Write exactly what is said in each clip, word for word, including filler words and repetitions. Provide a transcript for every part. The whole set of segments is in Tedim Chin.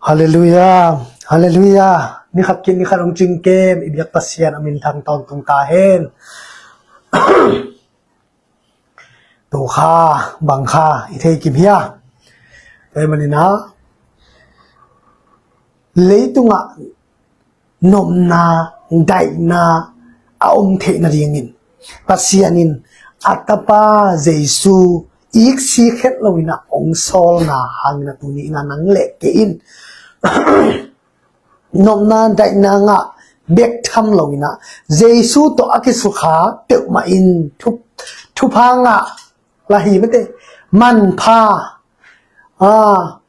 Halleluia. Halleluia. Nikhat khin nikhat hong cingkem i biak Pasian a minthang tawntung ta hen. Tukha bangkha i thei kim hia? Tua hi maninah leitungah nopna, daihna a om theih nadingin Pasian in a tapa Jesu iksi khet loinah hong sawlna hanginah tuni inah nang le kei in nopna, daihna ngah bek tham loinah Jesu tawh a kisukha peuhmah in thup, thupha ngah lahi mate, manpha, a,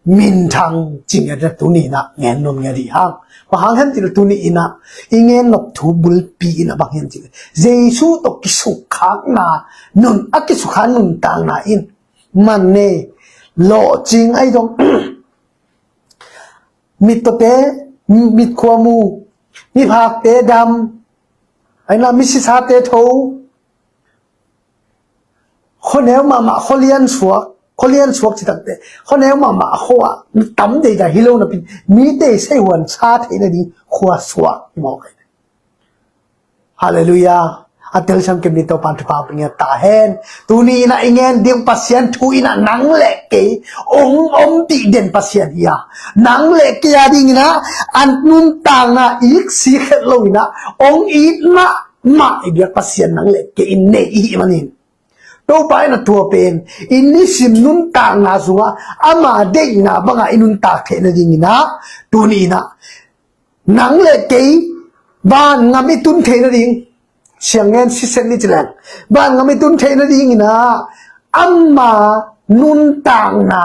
minthang cing a tuni inah ngen nuam nge dih hang. Bang hang hen cih leh tuni inah i ngen nop thu bulpi inah bang hen cih leh Jesu tawh kisukkhakna, nun a kisukha nuntakna in man nei, lawhcing ahi zong mittawte mitkhua mu, miphakte dam, aina misisate tho, khuaneu mahmah khualian suak, khualian suak citakte, khuaneu mahmah a khua tam deida hi lo napin mite seihuan sa theihna ding khua suak i mawk ahi. Halleluia. A telsiam kem ni Topan thupha pia ta hen. Tuni inah i ngen ding Pasian thu inah nang le kei hong ompih den Pasian hi a, nang le kei a dinginah a nuntakna iksi khet loinah hong it mahmah i biak Pasian nang le kei in nei i hih manin Topa inah tua pen i nisim nuntakna sungah ama deihna bangah i nuntak theih nadinginah tuni inah nang le kei vangam i tun theih nading, siang ngen siset ni ci leng, vangam i tun theih nadinginah ama nuntakna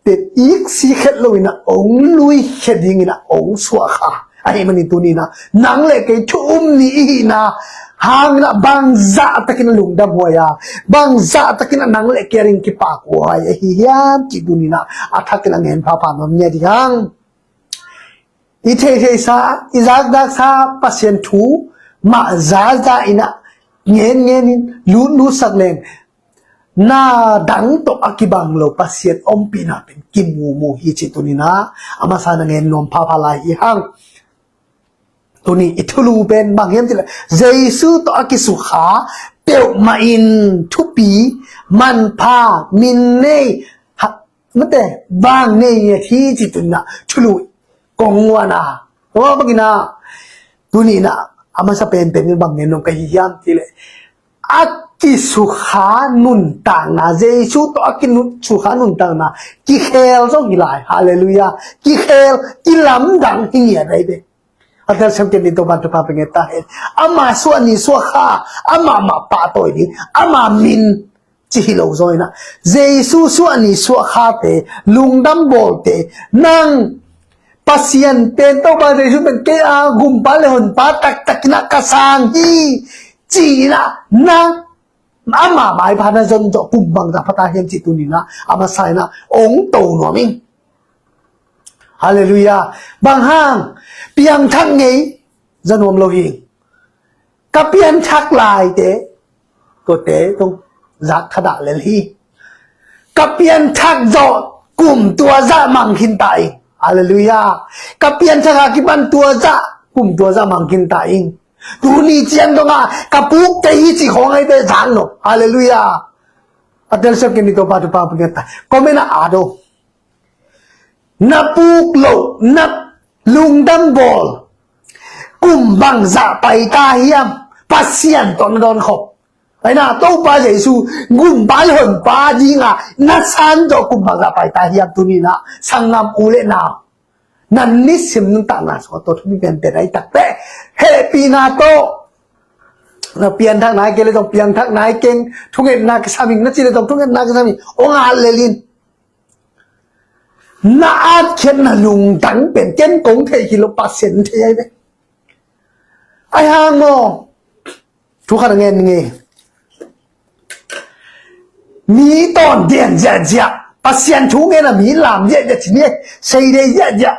pen iksi khet loinah hong lui khet dinginah hong suakha ahi manin tuni inah nang le kei thu um ni i hihna hanginah bangzah takin a lungdam huai a, bangzah takin a nang le kei a ding kipak huai ahi hiam cih tuni inah a thakin a ngen phapha nuam ni a ding hang. I theihtheihsa, i zakzaksa Pasian thu mah zaza inah ngenngenin lutlutsak leng na dang tawh a kibang lo Pasian ompihna pen kimumu hi ci tuni inah a masa na ngen nuam phapha lai hi hang. Tuni i thulu pen bang hiam cih leh Jesu tawh a kisukha peuhmah in thupi, manpha, min nei, ha, mate, vang nei ngiat hi ci tuni inah thulu kong nguan a. Tua bangin ah tuni inah a masa penpen in bang ngen nuam ka hi hiam cih leh a kisukha nuntakna, Jesu tawh a kisukha nuntakna kikhel zong hi lai. Halleluia. Kikhel, kilamdang hi ngiat ahi ve. A telsiam kem ni Topan thupha pia ta hen. Ama suah ni suah kha, ama mah pahtawi ding, ama min ci hi lo zaw inah Jesu suah ni suah khate, lungdam bawlte, nang Pasian pen Topa Jesu pen kei a gumpa le honpa taktak inah ka sang hi ci inah na ama maipha na zon zawh kum bangzah pha ta hiam cih tuni inah a masa inah hong to nuam ing. Halleluia. Bang hang? Piangthak ngei za nuam lo hi. Ka pianthak laite tuate tong zak thadah lel hi. Ka pianthak zawh kum tua zah mang khin ta ing. Halleluia. Ka pianthak a kipan tua zah kum tua zah mang khin ta ing. Tuni ciang dongah ka puk kei hi ci khawng ahi te zak nop. Halleluia. A telsiam kem ni Topa thupha pia ta. Comment ah a do. Na puk loh, na lungdam bawl kum bangzah pai ta hiam? Pasian tawh na dawn khop. Aina Topa Jesu gumpa le honpa dinga na san tawh kum bangzah pai ta hiam tuni inah sanggam u le nau. Na nisim nuntakna sungah tua thupi penpen ahi takte hehpihna tawh na pianthak nai kei le zong pianthak nai keng, thungetna kisam ing na ci le zong thungetna kisam ing, hong at lel in. Na atkhiatna lungdang pen ken kong thei hi lo, Pasian thei ahi ve. Ahi hang maw? Thu khat a ngen ngei. Mi tawn dian ziahziah, Pasian thu ngen a mi lam ziahziah ci ni, sei dei ziahziah.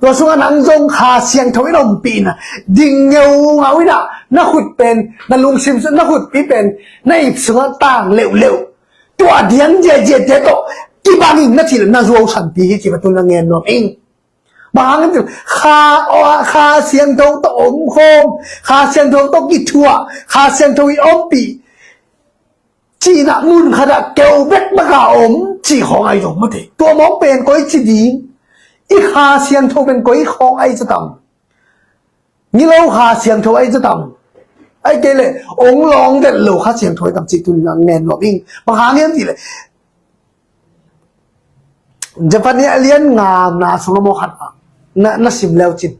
Tua sungah nang zong Kha Siangtho in ompihna ding ngeungau inah na khut pen, na lungsim sung na khutpi pen na ip sungah tang leuhleuh. Tua dian ziahziahte tawh kibang ing na cih leh na zuau sanpi hi ci mah tun na ngen nuam ing. Bang hang hiam cih leh Kha, Kha Siangtho tawh om khawm, Kha Siangtho tawh kithuah, Kha Siangtho i ompih cihna mun khatah keu bekbek a om cih khawng ahi zong mate. Tua mawk pen koi ci ding? I Kha Siangtho pen koi khawng ahi zaw tam? Ngilo Kha Siangtho ahi zaw tam? Ahih kei leh ong lawng det lo Kha Siangtho ahi tam cih tuni-in ngen nuam ing. Bang hang hiam cih leh Zephaniah a lian nga na sungah maw khat ah na, na sim leu cin,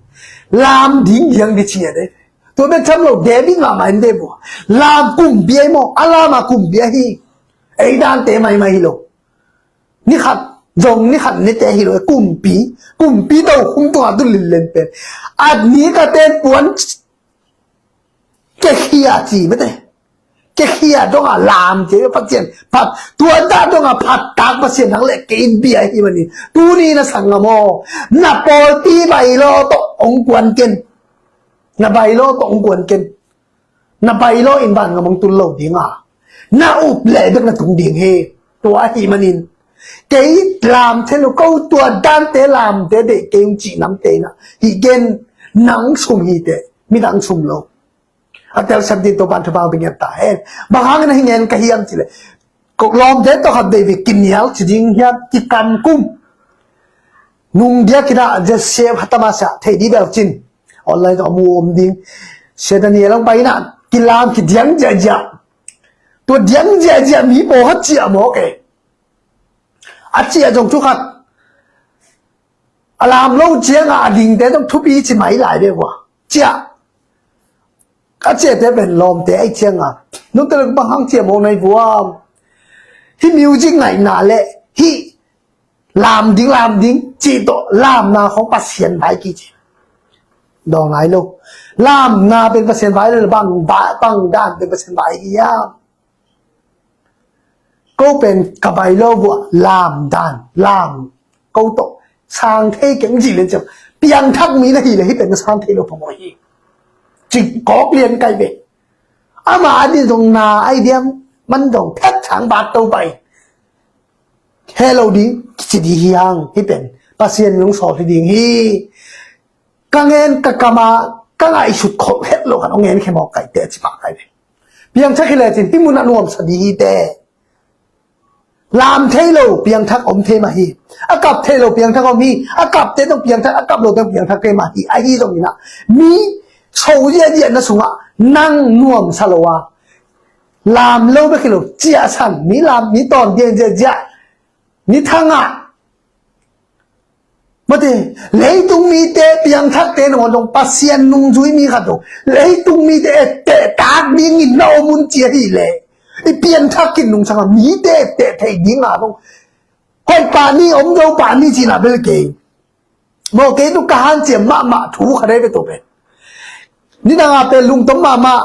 lam ding liang ding ci a de. Tua bek tham lo, David mahmah in de bua, lam kumpi ahi maw, a lam a kumpi ahi. Ei dante maimai hi lo. Ni khat zong ni khat nete hi lo, kumpi, kumpi tokhom tungah dun linlen pen. A ni ka ten puan kekhia ci mate. Kekhia dongah lam ci, Pasian phat, tua dah dongah phat tak Pasian hang leh kei in bia hi manin, tuni na sang ngam aw, na pawlpi bylaw tawh ong kuan ken. Na bylaw tawh ong kuan ken. Na bylaw in vangam ong tung lo ding a, na up leh bek na tung ding hi. Tua ahih manin kei lam thei lo, ko tua dante lamte deih kei ung cih namte in ah hih gen, nang sum hi teh, midang sum lo. A telsiam ding Topa'n thupha hong pia ta hen. Bang hangin a hi ngen ka hiam cih leh, ko lawmte tawh khat vei vei kinial ci ding hiam, kikamkum. Nung diak in ah J C F Hatta Masa thei dih bel cin. Online tawh a mu om ding. Sia Daniel hong pai in ah kilam kidiang ziahziah. Tua diang ziahziah mi pawlkhat ciah mawk e. A ciah zong thu khat. A lam lo ciangah a dingte zong thupi ci mai lai ve vua. Ciah. A ciahte pen lawmte ahih ciangah, note le bang hang ciah mawk na hi vua. Hih music ngaihna le hih lam ding, lam ding cih tawh lamna khawng Pasian vai kici. Dawng ngai lo. Lamna pen Pasian vai lo, bang, bang, bang dan pen Pasian vai hiam? Ko pen ka bylaw buah lam dan, lam, ko tawh sang thei keng ci lian ciang, piangthak mi na hi leh hih pen na sang thei lo phamawh hi. Ci kawk lian kai ve. Amah a ding zong na ai diam, man zong phet sang bat to pai. Heh lo ding kici dih hi hang, hih pen Pasian in hong sawl hi ding hi. Ka ngen ka kam a ka ngaihsut khol het lo khat hong ngen khia mawk kai teh, a ci pah kai ve. Piangthak hi lecin hih munah nuamsa dih hi teh. Lam thei lo piangthak om thei mah hi. A kap thei lo piangthak om hi. A kapte tawh piangthak, a kap lote tawh piangthak thei mah hi. Ahi zongin ah mi so ziahziah na sungah nang nuamsa lo a, lam lo bek hi lo, ciahsan, mi lam, mi tawn diang ziahziah, mi thangah, mate, leitung mite, piangthakte nangawn zong Pasian nungzui mi khat zong leitung mite etteh tak dingin na om un ci ahih leh, i piangthak khin nungsangah mite etteh theih dingah zong hoih pah ni, om zo pah ni cihna bel kei. Maw, kei tu ka hanciam mahmah thu khat ahi ve tua pen. Nidangah pen lungtom mahmah,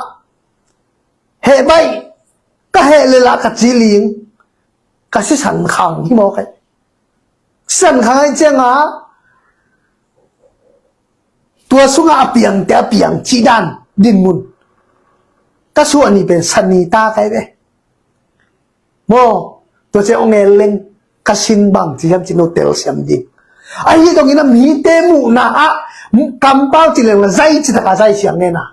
heh baih, ka heh leh lah ka ci ling, ka sisan khang hi mawk e. Sisan khang ahih ciangah tua sungah a piangte a piang cih dan dinmun ka suah ni pen sa ni ta kai ve. Maw, tua ciang hong ngen leng ka sin bang ci hiam cih no telsiam ding. Ahi zongin a mite muhna ah kampau ci leng lah zai ci taka zai siang ngen a,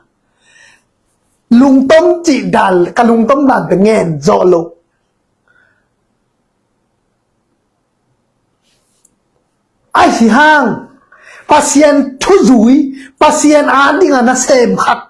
lungtom cih dan, ka lungtom dan pen ngen zawh lo. Ahi hang Pasian thuzui, Pasian adinga nasem khat,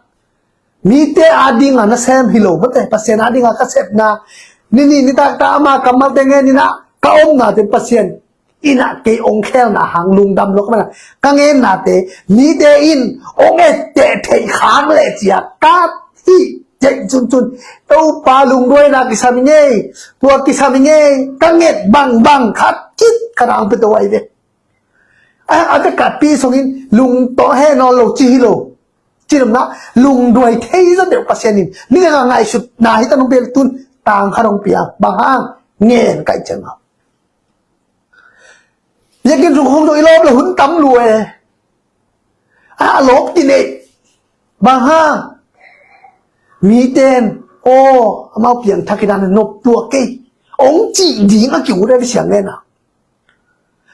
mite adinga nasem hi lo mate, Pasian adinga ka sepna, ni nih ni taktak ama kammalte ngen in ah ka omnate Pasian in ah kei hong khelna hang lungdam lo ka mena, ka ngennate mite in hong etteh theih khak leh ci-a ka hih theih cuncun, Topa lungduaina kisam i ngei, tua kisam i ngei, ka nget bangbang khat khit ka nang pia to ahi ve. A, a ka kappi sungin lungtawh heh nawn lo ci hi lo. Ci lomna lungduai thei zaw deuh Pasian in ni ka ngaihsutna hi ta nung bel tun tang khat hong pia, bang hang, ngen kaih ciang a. Biakinn sung khong zong i lawp le hun tam lua e. A, a lawp kinei. Bang hang? Miten, aw, amau piangthak hi dan nop tuak kei, hong cih ding a kiu dai siang ngen a.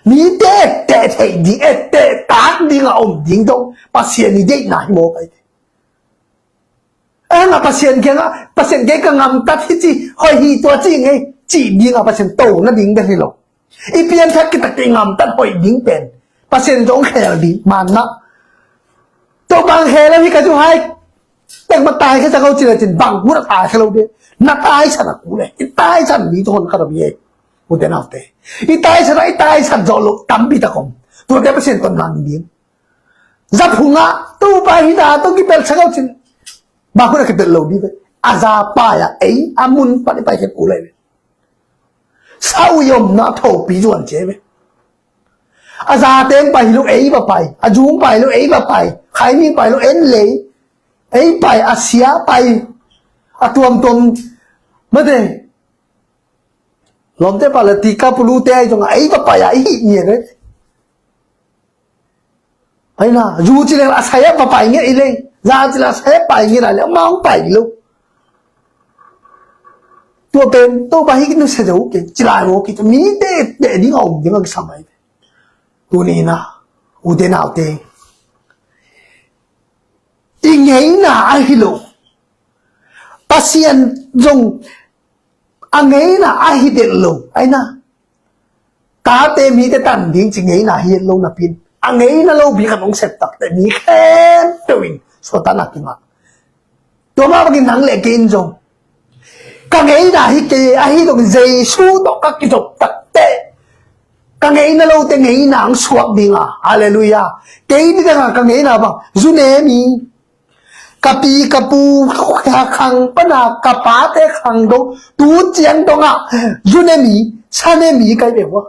Mite etteh theih ding, etteh tak ding a om ding dong Pasian i deihna hi maw kai. Eng a Pasian kiangah, Pasian kei ka ngamtat hi ci, hoih hi tua ci ngei, cih ding a Pasian to nading bel hi lo. I pianthak kitak i ngamtat hoih ding pen Pasian zong khel ding, manna. Tua bang khel lo hi ka zu hai. Tek ma tai khe sa ko ci le cin bang hu na tai khe lo de. Na taisan a ku le. I taisan mi to hon ka dam ye. U te nau te. I taisan a, i taisan zo lo tampi ta kom. Tua te Pasian ton nang ding. Za phung a, tu pa hi na to ki pel sa ko cin. Bang hu na ki pel lo di ve. A za pa ya ei, a mun pa ni pa khe ku le ve. Sau yom na tho pi zuan ce ve. A zateng pai lo ei va pai, a zung pai lo ei va pai, khaiming pai lo en lei, ei pai, a sia pai, a tuamtuam mate. Lomte pa le tika pulute ai zong a ei va pai a i hih ngiat ei. Ai na, zu ci leng a sai a va pai ngiat i lei, za ci leng a sai a pai ngiat a le, a mang pai lo. Tua pen to ba hi ki nu se zo ke, ci lai wo ki to mi de de ding a om ding a ki samai. Tuni na, u te nau te. I ngeina a hi lo. Pasian zong a ngeina a hi del lo. Ai na. Tate mite tan ding ci ngeina hi lo na pin. A ngeina lo bi kan ong set tak te mi khen teuin. So ta na ki ma. Tua mah bangin nang le kei in zong ka ngeina hi kei, ahi zong Jesu tawh ka kizop tak teh ka ngeina lote ngeina ang suak ding a. Halleluiah. Kei ni dang a ka ngeina bang zu ne mi, ka pi ka pu khang pana ka pate khang dong tu ciang dong a zu ne mi, sa ne mi kai be hua.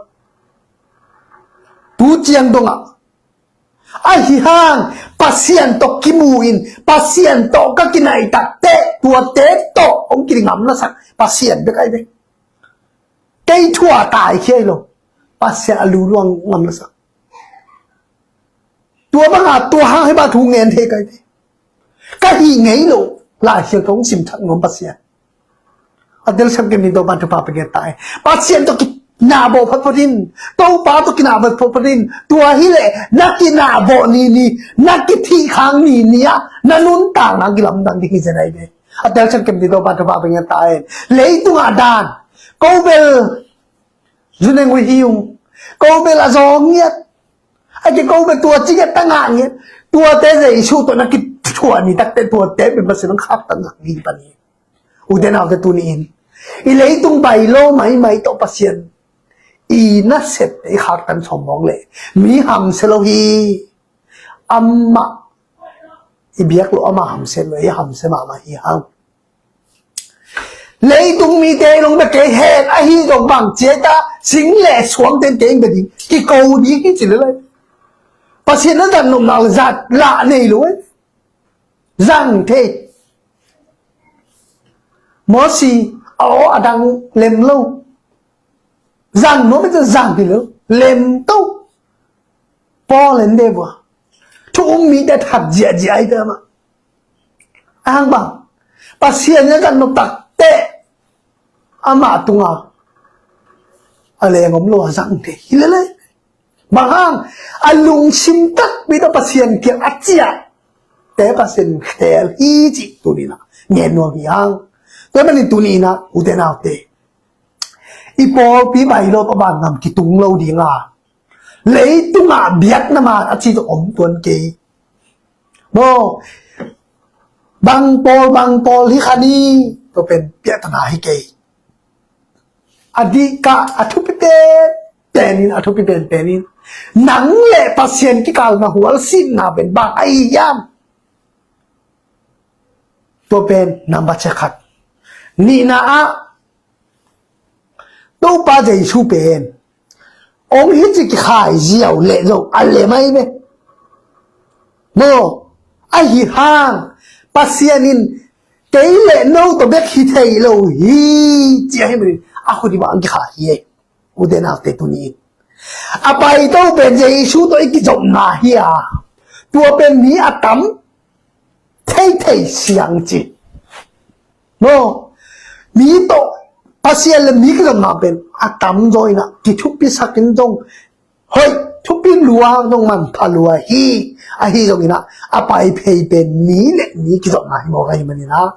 Tu ciang dong a Ahi hang Pasian tawh kimu in, Pasian tawh ka kinai tak teh tuate tawh hong kiding ngam na sak Pasian bek ai bek. Kei thua tai khiai lo. Pasian a luluang ngam na sak. Tua banga tua hang hi ba thu ngen thei kai bek. Ka hih ngei lo Lai Siangtho hong sim thak nuam Pasian. A tel siam kim ni Topa thupha pe ngen ta e. Pasian tawh kinah bawh photphot in, Topa tawh kinah bawh photphot in, tua hi leh na kinah bawh ni ni, na kithih khang ni ni ah na nuntak nang kilamdang ding hi zen ai ve. A tel siam kim ni Topa thupha pe ngen ta e. Leitungah dan ko bel zuneng ui hi ung, ko bel a zawng ngiat. A ki ko bel tua ci ngiat ta ngah ngiat. Tuate Jesu tawh na kithuah ni takte tuate bel Pasian ang khak ta ngah ni pan hi. Ute naute tuni in i leitung bai lo maimai tawh Pasian i nasep i khaktan sawm mawk leh mi hamsia lo hi. Amah i biak lo, amah hamsia lo, i hamsia mahmah hi hang. Leitung mite i long bek kei hen ahi zong bang ciai ta sing le suang ten kei bek ding kiko ding hi ci le lai. Pasian na zat nopna zat lah nei lo eh. Zang thei. Mosi a aw a dang lem lo. Zang nuam in zang hi lo. Lem to. Paul en de vua. Thu um mite that ziahziah ai te mah. Ahang bang Pasian na zat nop tak teh amah tunga a leng om lo a zang thei hi lele. Bang hang a lungsim takpi tawh Pasian kiang a ciah te Pasian khel hi cih tuni na ngen nuam hi hang. Tua manin tuni na ute naute i pawlpi bai lo pa ban ngam kitung lo ding a leitungah biakna man a ci tawh om tuan kei. Maw, bang pawl bang pawl hi kha ni. Tua pen piahtana hi kei. A dihkah a thupi pen penin, a thupi pen penin nang le Pasian kikal na hual sinna pen bang ahi hiam? Tua pen number cia khat. Nihna ah Topa Jesu pen ong hici kikhai ziau leh zo a lem ai ve. Maw, ahi hang Pasian in kei le no tawh bek hi thei lo hi ci ahi manin a khut i bang kikhai hi ei. Ute naute tuni in a paito pen Jesu tawh i kizopna hi a, tua pen mi a tam theithei siang ci. Maw, mi tawh Pasian le mi kizopna pen a tamzaw in a kithupisak in zong Hoih, thupi lua, nong manpha lua hi. Ahi zongin ah, a pai phei pen mi le mi kizopna hi mawk ahih manin ah,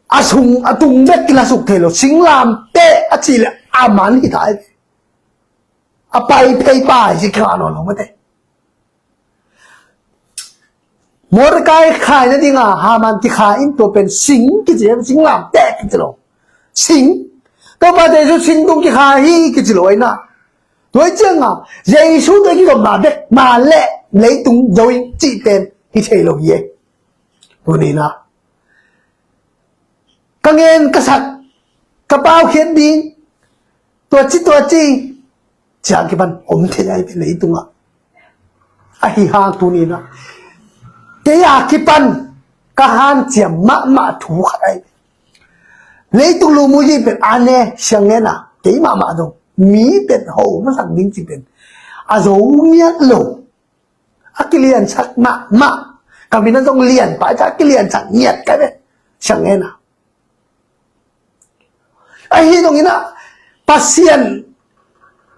a sung a tung bek kilasuk thei lo. Singlamteh a cih leh a man hi ta hi. A pai phei pai ci kha nawn lo mate. Mordekai khai nadinga Haman kikha in tua pen sing kici, singlamteh kici lo. Sing. Topa Jesu sing tung kikha hi kici lo ahi na. Tua hi cianga Jesu tua kizopna bek mah leh leitung zo in cih pen hi thei lo hi e. Tuni na, ka ngen ka sak, ka paukhiat ding, tua ci tua ci, ciang kipan om thei ai ve leitungah. Ahi hang tuni na, kei a kipan ka hanciam mahmah thu khat ai ve. Leitung lumuji pen a ne siang ngen a, kei mahmah dong mi pen ho masak ding ci pen a zo ngiat lo. A kiliansak mahmah. Ka min a zong lian pai ta, a kiliansak ngiat ka ve. Siang ngen a. Ahi zongin ah Pasian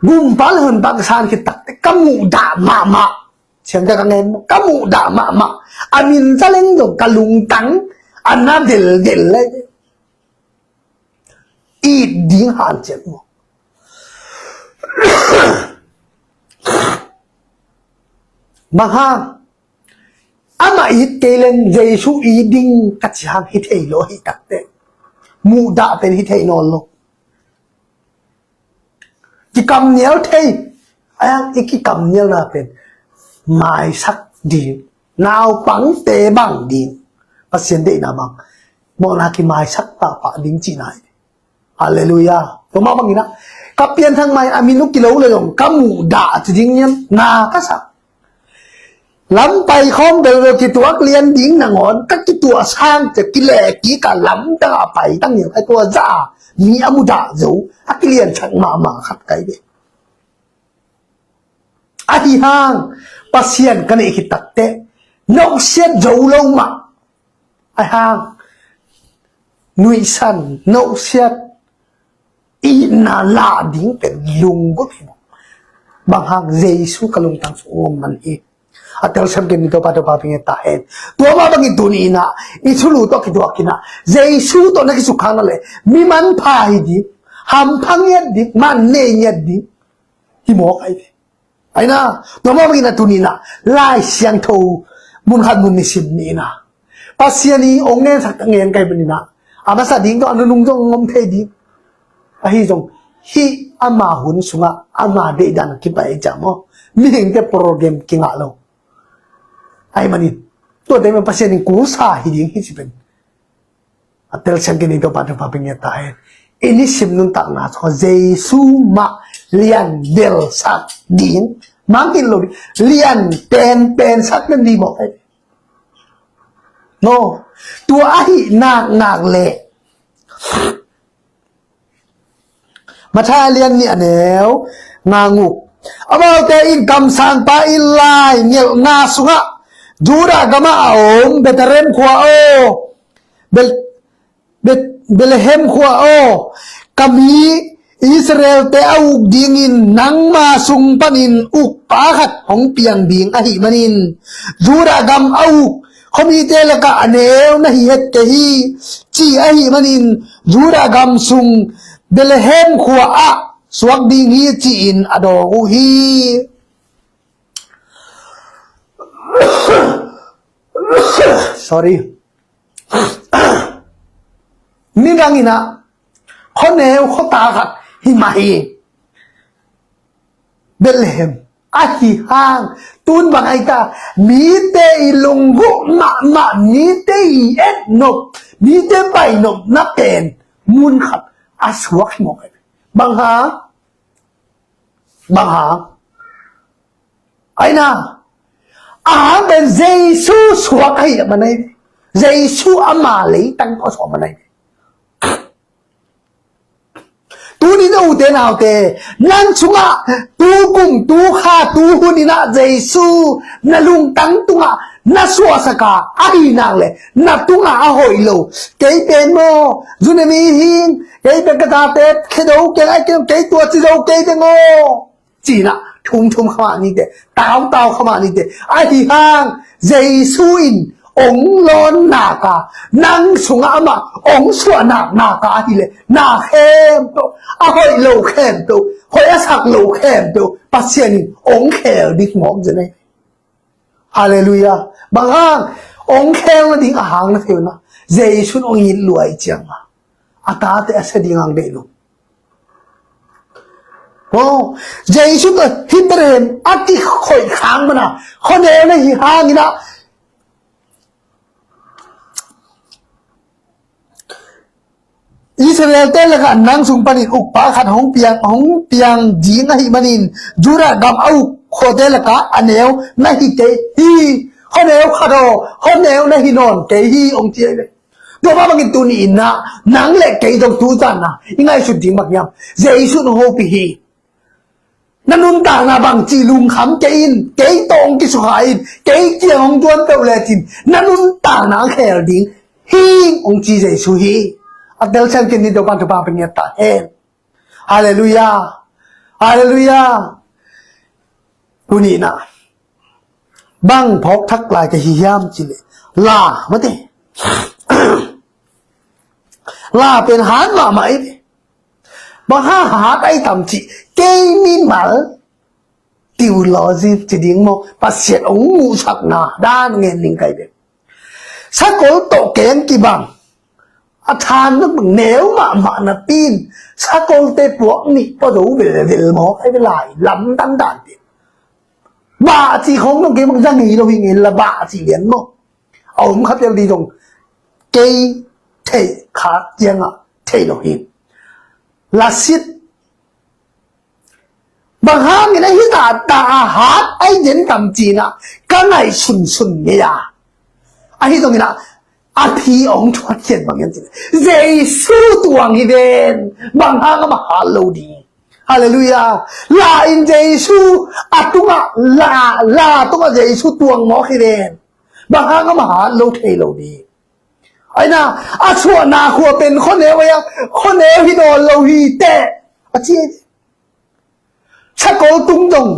gumpa le honpa ka san khit tak teh ka muhdah mahmah. Siang ka ngen, ka muhdah mahmah. A min za leng zong ka lungtang a na deldel lai. It ding hanciam maw? Bang hang? Amah it kei leng Jesu it ding ka ci hang hi thei lo hi tak teh. Muhdah pen hi thei nawn lo. Kikamnial thei. Ahi hang i kikamnialna pen maisak ding, naupangte bang ding, Pasian deihna bang, mawhna kimaisak pahpah ding cihna hi. Halleluiah. Tua mah bangin ah ka pianthak mai a min uh kilo le zong ka muhdah a ci ding niam na ka sa. Lam pai khawm belbel kituak lian ding nangawn ka kituah sang cia kileh kik a lamdang a pai tang niam ai tua za a mi a mudah zo a kiliansak mahmah khat kai ve. Ahi hang Pasian ka neih khit tak teh nokhiat zo lo mah. Ahi hang nuihsan nokhiat itna lah ding pen lunggulh hi maw? Bang hang Jesu ka lungtang sung om man hi. A telsiam kei ni Topa, Topa ping e ta hen. Tua mah bangin tuni in ah i thulu tawh kituak in ah Jesu tawh na kisukkhak na leh mi manpha hi ding, hampha ngiat ding, man nei ngiat ding hi mawk ai ve. Aina, tua mah bangin a tuni in ah Lai Siangtho mun khat mun nih sim ni in ah Pasian i ong ngensak ngen kai bangin ah a masa ding tawh a nunung zong ngom thei ding. Ahi zong hih ama hun sungah ama deihdan kipai ai ciah maw? Mihingte program kingah lo. Ahi manin tuate man Pasian in kusa hi ding hi ci pen. A telsiam kei ni Topa, Topa ping e ta hen. I nisim nuntakna sungah Jesu mah lian delsak ding, mangkil lo ding, lian penpen sak den ding mawk ai. No, tua ahi naknak leh Matthai a lian nih a neu nga nguk. Amaute in kamsangpa i lai ngelhna sungah Judah gamah a om Bethlehem khua aw, Bel-, Beth-, Bethlehem khua aw, ka mi Israelte a uk dingin nangma sung panin ukpa khat hong piang ding ahih manin Judah gam a uk khomite lakah a neu na hi het kei hi, ci ahih manin Judah gam sung Bethlehem khua ah suak ding hi ci-in a dawng uh hi. Sorry. Nidang in ah khuaneu khuata khat hi mah hi. Bethlehem ahi hang tun bang ai ta, mite i lunggulh mahmah, mite i et nop, mite pai nop na pen mun khat a suak hi mawk ai. Bang hang? Bang hang? Aina, a hang pen Jesu suak ahi a man ai. Jesu ama leitang tawh suak man ai. Tuni na ute naute, nang sungah tu kum, tu kha, tu hun in ah Jesu na lungtang tungah na suahsak a, ahi nak leh na tungah a hoih lo. Kei pen maw, zu ne mi hing, kei pen ka tate khe do keng ai keng, kei tua ci zo kei pen maw, ci-in ah thumthum kha mah ni teh, tautau kha mah ni teh. Ahi hang Jesu in ong lawn nak a, nang sungah amah ong suah nak nak a ahih leh, na khempeuh, a hoih lo khempeuh, hoih a sak lo khempeuh Pasian in ong khel ding mawk zen ahi. Halleluiah. Bang hang? Ong khel nading a hang na thei uh na, Jesu in ong it lua ahih ciangin a tate a sia ding hang deih lo. Oh, Jesu tawh hi pen a kikhoih khak manin a, khuaneu na hih hangin a, Israel-te lakah nang sung panin ukpa khat hong piang, hong piang ding ahih manin Judah gam a uk khuate lakah a neu na hi kei hi. Khuaneu khat aw, khuaneu na hi nawn kei hi, ong ci ahi ve. Tua mah bangin tuni in a, nang le kei zong tu zan a i ngaihsut ding bang hiam? Jesu in hong hopih hi. Na nuntakna bangci lungkham kei in, kei tawh hong kisukha in, kei kiang hong tuan peuh lecin na nuntakna a khel ding hi, hong ci Jesu hi. A telsiam kei ni, Topa thupha pia ngiat ta hen. Halleluiah. Halleluiah. Tuni in a, bang phawk thak lai ka hi hiam cih leh, la mate. La pen hat mahmah i ve. Bang hang hat ahi tam cih, kei mimal theology ci ding maw, Pasian ong muhsakna dan ngen ning kai ve. Sakol tawh keng kibang, a than na bang neu mahmah napi in, sakolte puak nih pua zo velvel maw, kai ve lai lam dandan te. Bah ci khong dong kei bang za ngei lo hi, ngei la bah ci lian maw. A om khat vel ding zong kei theih kha ciangah theih lo hi. Lasit. Bang hangin ahi zahta a hat ahi zen tam ci-in a ka ngaihsunsun ngei a. Ahi zongin a, a phi ong thuatkhiat bang hiam cih leh, Jesu tuang hi ven. Bang hang amah hat lo ding? Halleluiah. La in Jesu a tungah, la, la tungah Jesu tuang mawk hi ven. Bang hang amah hat lo thei lo ding? Aina, a suahna khua pen khuaneu ahi a, khuaneu hi nawn lo hi teh, a ci ahi. Sakol tung dong,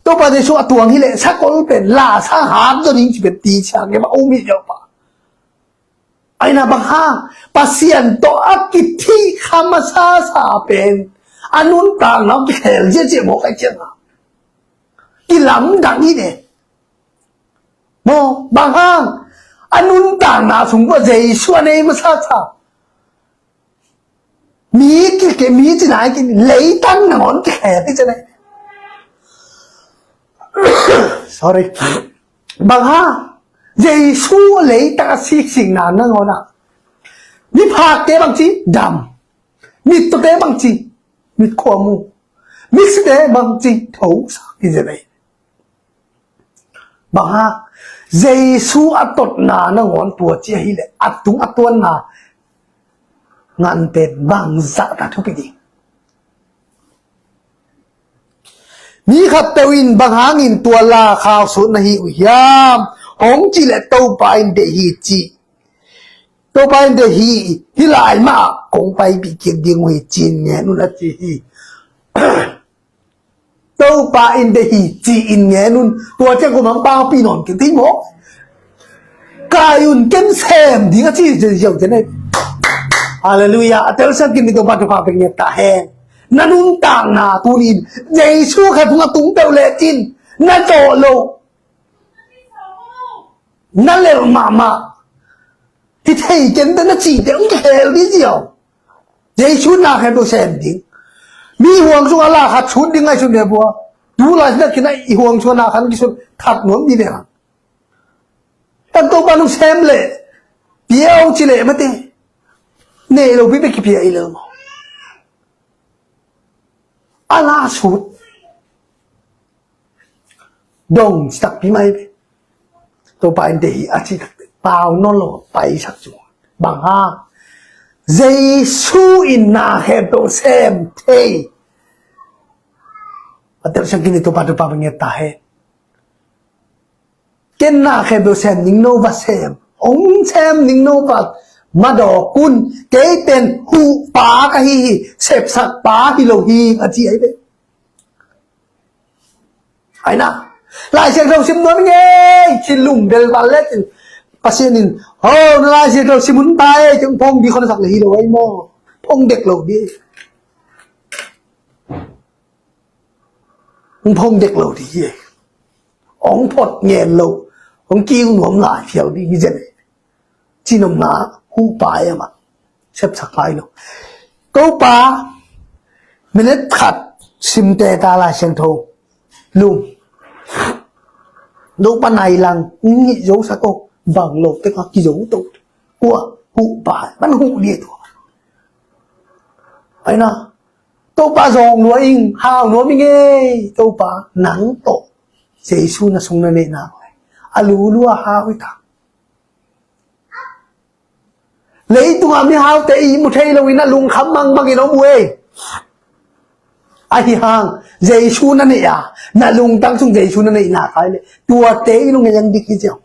Topa Jesu a tuang hi leh sakol pen la sang hat zaw ding ci pen ti siang em a um hi ziau pa. Aina bang hang? Pasian tawh a kithih kha masasa pen a nuntakna kikhel ziahziah mawk ahi ciangin a, kilamdang hi ve. Maw, bang hang? A nuntakna sung pua Jesu a nei masasa. Mi kike, mi cina ki, leitang nangawn kikhel hi cina. Sorry. Bang hang? Jesu leitang a siksikna nangawn a, miphakte bangci dam, mittawte bangci mitkhua mu, misite bangci thosak hi zen ahi. Bang hang? Jesu a totna nangawn tua ci ahi leh a tung a tuanna ngan pen bangzah ta thupi ding? Mi khatpeuh in bang hangin tua la khau sut na hi uh hiam? Hong cih leh Topa in deih hi ci. Topa in deih hi, hih lai mah kong paipih kik ding uh hi ci-in ngen un a ci hi. Topa in deih hi ci-in ngen un. Tua ciang kua mah pangpi nawn kei thei maw? Kai un, ken sem ding a ci ziauziau te nei. Halleluiah. A telsiam kei ni, Topa thupha pia ngiat ta hen. Na nuntakna tuni in Jesu khat hong a tung peuh lecin na zawh loh, na lelh mahmah. Hi thei kei te na cihte hong kikhel dih ziau. Jesu na khen lo sem ding. Mi huang sungah la khat sut ding ngaihsun ve bua. Tu lai sina kina i huang sungah na khat kisut that nuam dih ve hang. Kan Topa nung sem leh, pia uh ci leh mate, nei lo pi bek kipia i lel maw? A la sut dong ci takpi mai ve. Topa in deih hi a ci takpi, pau nawn lo paisak cu. Bang hang? Jesu in na khempeuh sem thei. A telsiam kei ni, Topa thupha pia ngiat ta hen. Ken na khempeuh sem ning no va sem, hong sem ning no va madawk un. Kei pen huhpa ka hi hi, sepsakpa hi lo hi, a ci ahi ve. Aina, Lai Siangtho sim nuam ing ei, ci lum bel val le cin, Pasian in, ho, na Lai Siangtho sim hun ta ei, ci hong phong ding khon a sak le hi lo ei maw. Phong dek lo ding. Hong phong dek lo ding hi ei. Hong phot ngen lo, hong kiu nuam lai phial ding hi zen ei. Cinomna, hupa ei amah sepsak lai lo. Topa, minute khat sim teh ta Lai Siangtho lum. Topa nai lang, hong hih zo sak o, bang lo teh ka kizo to. Kua, hupa ei, man huh ding ei tua. Aina, Topa zawng lua ing, hau nuam ing ei, Topa nang tawh Jesu na sung na neih nak leh a lulua hau hi ta. Leitungah mihaute ihmu thei loin a lungkham mangbangin om uh ei. Ahi hang Jesu na neih a, na lungtang sung Jesu na neih nak leh tuate i lung ei ang dik hi ziau.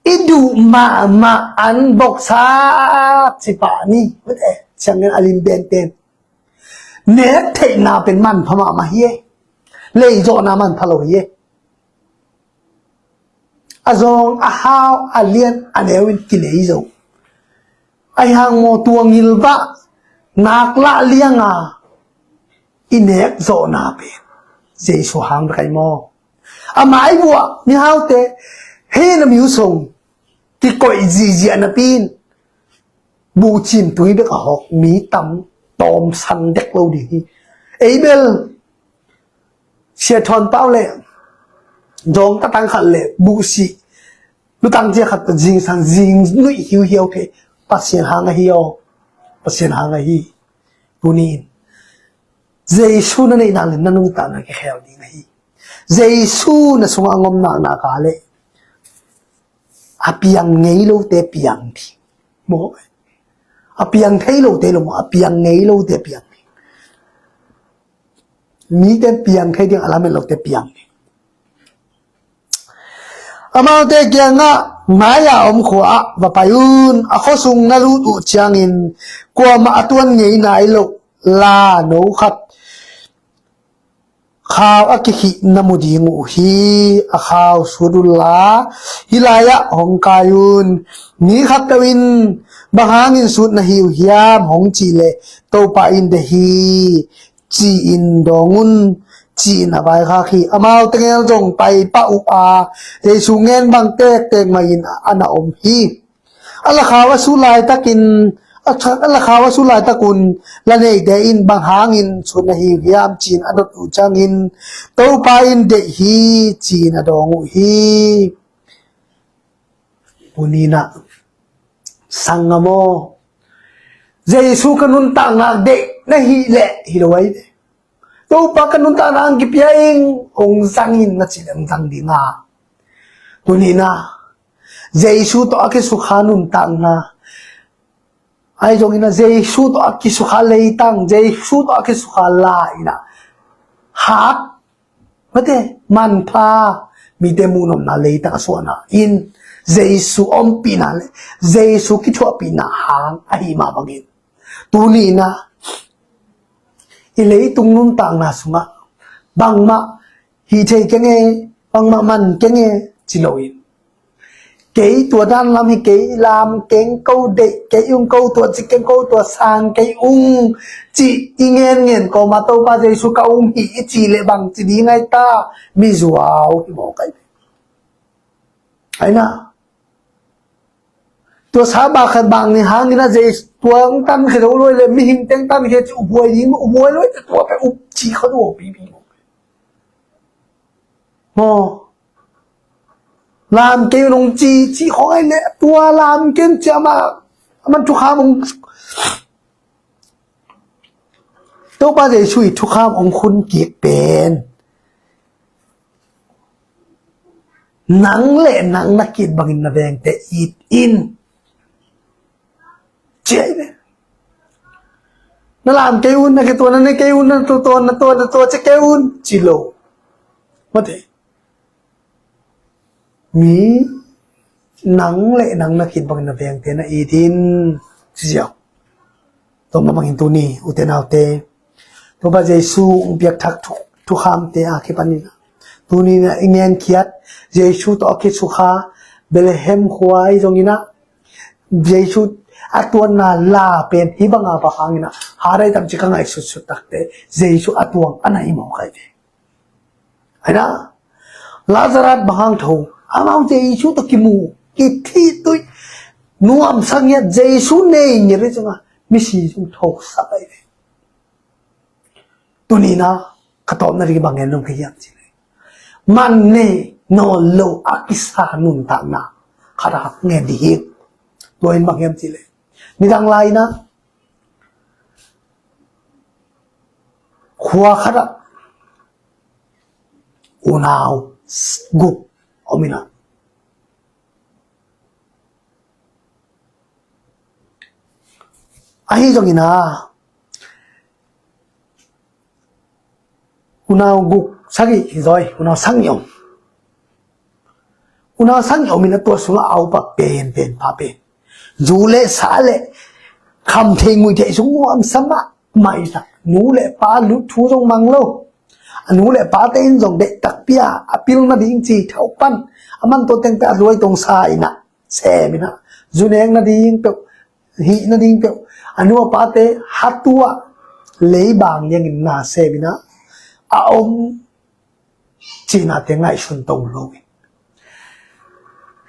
I duh mahmah an boksa cipah ni. Mate, siangin a lim benten nek theihna pen manpha mahmah hi ei. Leizawhna manpha lo hi ei. A zawng, a hau, a lian, a neu in kilei zo. Ahi hang maw tua ngilvah nak lah lianga i nek zawhna pen Jesu hang bek ahi maw. A mai buah mihaute hei na miusong kikoih zihziah napi in buhcin tui bek a hawk mi tam tawmsan dek lo ding hi. Ei bel Sia Thawn Pau le zawng tatang khat le buhsih lutang cia khat zingsang zing nuih hiuhiau thei. Pasian hang ahi aw. Pasian hang ahi. Tuni in Jesu na neih nak leh na nuntakna kikhel ding ahi. Jesu na sungah a ngom nak nak leh a piang ngei lote piang ding. Maw, a piang thei lote lo maw, a piang ngei lote piang ding. Mite piang thei ding a lamet lote piang ding. Amaute kiangah, mai-a om khua ah va pai un. A khuasung na lut uh ciangin kuamah a tuan ngei nai loh la no khat khau a kikhih na mu ding uh hi. A khau sut unla hih lai-ah hong kai un. Mi khatpeuh in bang hangin sut na hi uh hiam hong cih leh Topa in deih hi ci-in dawng un, ci-in a vaikhak hi. Amau tengel zong paipah uh a, Jesu ngen bang tektek mahin a na om hi. A lakhau a sut laitakin, a, a lakhau a sut laitakun la neite in bang hangin sut na hi uh hiam ci-in a dot uh ciangin Topa in deih hi ci-in a dawng uh hi. Tuni-in ah sanggam aw, Jesu ka nuntakna deih na hih leh hi lo ahi ve. Topa ka nuntakna ang kipia ing, hong zang in na cih leh hong zang ding a. Tuni-in ah Jesu tawh a kisukha nuntakna ahi zongin ah Jesu tawh a kisukha leitang, Jesu tawh a kisukha la in ah hak, mate, manpha, mite muhnopna leitang a suahna in Jesu ompihna le Jesu kithuahpihna hang ahi mah bangin tuni-in ah i leitung nuntakna sungah bangmah hih thei keng e, bangmah man keng e ci loin, kei tua dan lam hi kei, lam keng, ko deih kei ung, ko tua ci keng, ko tua sang kei ung, cih i ngenngen kawmah Topa Jesu ka um hi i cih leh bang ci ding ahi ta, mizuau hi mawk ahi. Aina, tua sa bak khat bang ni hangin ah Jesu tua hong tan khia lo lua leh mihing teng tan khia ci, uphuai ding, uphuai lua, tua pen up ci kha lua pipi mawk. Maw, lam kei un hong ci, ci khawng ahi leh tua lam kei un ci a, amah, aman thukham hong, Topa Jesu i thukham hong khun kik pen nang le nang na ki-it bangin na vengte it in. Ci ahi ve. Na lam kei un, na kituahna ne kei un, na tua, tua, na tua, na tua ci kei un, ci lo. Mate. Mi nang le nang na ki-it bangin na vengte na it in, ci ziau. Tua mah bangin tuni, ute naute, Topa Jesu hong piakthak thu, thukhamte a kipanin ah, tuni-in ah i ngenkhiat Jesu tawh a kisukha Bethlehem khua i zongin ah, Jesu a tuanna la pen hih banga bang hangin ah, harai tamci ka ngaihsutsut takte, Jesu a tuang a na hi mawk ahi ve. Aina, Lazarus bang hang tho, amau Jesu tawh kimu, kithih tuih, nuamsa ngiat, Jesu nei ngiat hi zongin ah, misi zong thosak ahi ve. Tuni-in ah ka tawpna ding bang gen nuam ka hiam cih leh, man nei nawn lo a kisa nuntakna khat a ngen ding hi. Tua in bang hiam cih leh, nidang lai-in ah khua khat ah unau guk om in ah, ahi zongin ah unau guk, sagih hi zaw, unau sagih om. Unau sagih om in ah tua sungah a upa penpen pa pen zu le sa le kham thei ngui thei sung nuamsa mahmah in ah, nu le pa lut thu zong mang lo. A nu le pate in zong deih takpi a, a pil nading ci thau pan, a man tua teng peuh a luai tong sa in ah, sem in ah, zu nek nading peuh, hih nading peuh, a nu a pate hatu ah lei bang liangin na sem in ah, a om cihnate ngaihsun to lo in,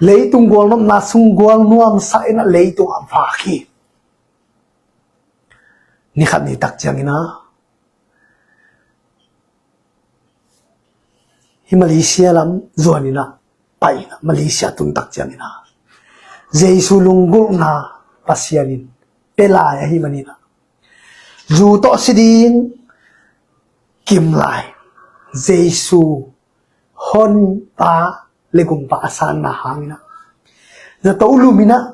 leitung gualnopna sung gual nuamsa in ah leitung ah vak hi. Ni khat ni tak ciangin ah, hih Malaysia lam zuan in ah, pai in ah, Malaysia tun tak ciangin ah, Jesu lunggulhna Pasian in pia lai ahih manin ah, zu tawh si ding kim lai, Jesu honpa le gumpa a sanna hangin ah, zato lum in ah,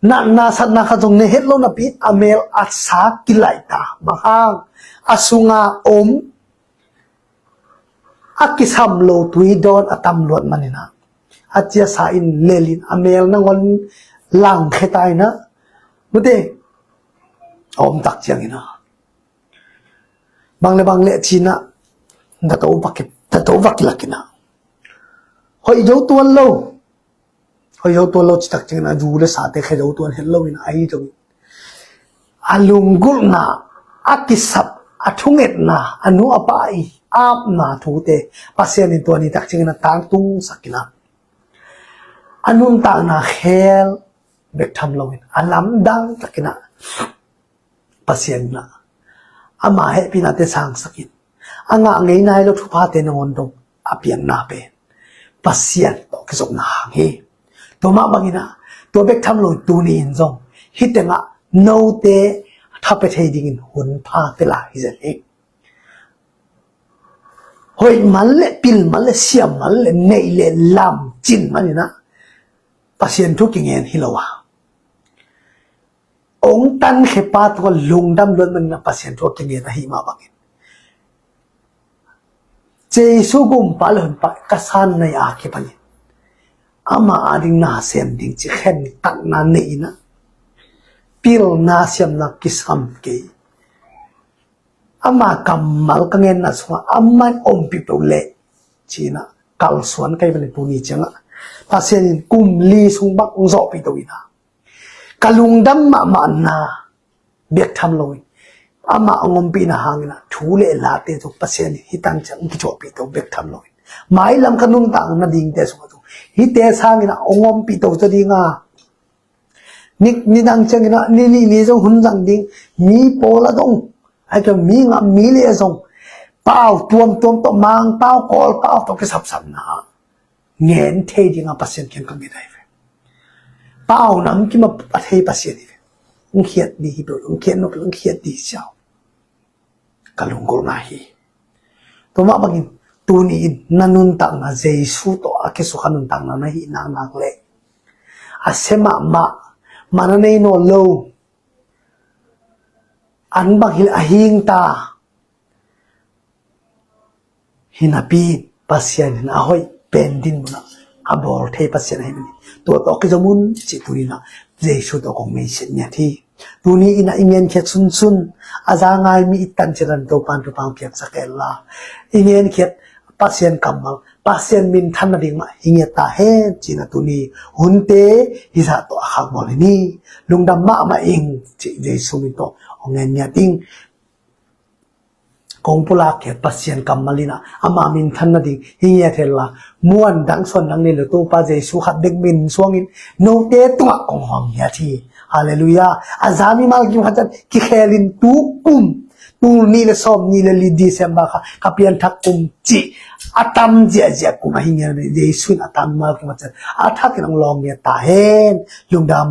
natna satna khat zong nei het lo napi, a mel a sa kilaih ta, bang hang, a sunga om, a kisam lo tui dawn a tam luat manin ah, a ciasa in lel in a mel nangawn langkhia ta in ah, mute, a om tak ciangin ah, bang le bang le ci-in ah, dato va ki, dato va kilak in ah, hoih zo tuan lo. Hoih zo tuan lo ci tak ciangin ah, zu le sate khia zo tuan het lo in ah, ahi zongin a lunggulhna, a kisap, a thungetna, a nu a pa i apna thute Pasian in tua ni tak ciangin ah tangtungsak in ah, a nuntakna khel bek tham lo in, a lamdang takin ah Pasian in ah ama hehpihnate sangsak in, a ngah ngei nai lo thuphate nangawn dong a pianna pen Pasian tawh kizopna hang hi. Tua mah bangin ah, tua bek tham lo in tuni in zong hih tengah note thapia thei dingin hun pha pia lai hi zen hi. Hoih man le pil man le siam man le neih le lam cin manin ah Pasian thu kingen hi lo a, ong tankhia pa tungah lungdam luat manin ah Pasian thu a kingen ahih mah bangin, Jesu gumpa le honpa ka san nai a kipanin ama ading na sem ding ci khentatna nei in ah, pilna siamna kisam kei, ama kammal ka ngenna sungah amah in ompih peuh leh ci-in ah kalsuan ka hih manin tuni ciangah Pasian in kum li sung bang hong zawhpih to in ah, ka lungdam mahmahna bek tham lo in, amah hong ompihna hangin ah thu le late zong Pasian in hih tan ciang hong kituahpih to bek tham lo in, mailam ka nuntak nadingte sungah zong hihte sangin ah hong ompih to zaw ding a, ni, nidang ciangin ah ni nih ni zong hun zang ding, mi pawl a zong, ahih kei leh mi ngam mi le a zong, pau tuamtuam tawh, Mangpau, Kawlpau tawh kisapsapna ngen thei ding a Pasian kiang ka ngen ahi ve. Pau nam kim a thei Pasian hi ve. Hong khiat ding hi peuh, hong khiat nop, hong khiat ding hi siau. Ka lunggulhna hi. Tua mah bangin tuni in na nuntakna Jesu tawh a kisukha nuntakna na hih naknak leh, a sia mahmah, man a nei nawn lo, an bang hi leh a hing ta, hi napi Pasian in a hoih pen dinmun ah a bawl thei Pasian ahih manin tua tawh kizom un cih tuni in ah Jesu tawh kong message ngiat hi. Tuni in ah i ngenkhiat sunsun a za ngai mi i tan ciat in Topa'n thupha piaksak hen la, i ngenkhiat Pasian kammal, Pasian minthan nading mah hi ngiat ta hen ci-in ah tuni hunte hizah tawh a khak bawl hi ni. Lungdam mahmah ing ci Jesu min tawh hong ngen ngiat ing. Kong pulak khiat Pasian kammal in ah ama minthan nading hi ngiat hen la, muan dang suan dang nei lo Topa Jesu khat bek min suangin note tungah kong hawm ngiat hi. Halleluiah. A za mimal kim khat ciat kikhelin tu kum, tul nih le sawm nih le li December kha ka pianthak kum cih a tam ziahziah kum ahi ngiat. Jesu in a za mimal kim khat ciat a thakin hong lawng ngiat ta hen. Lungdam.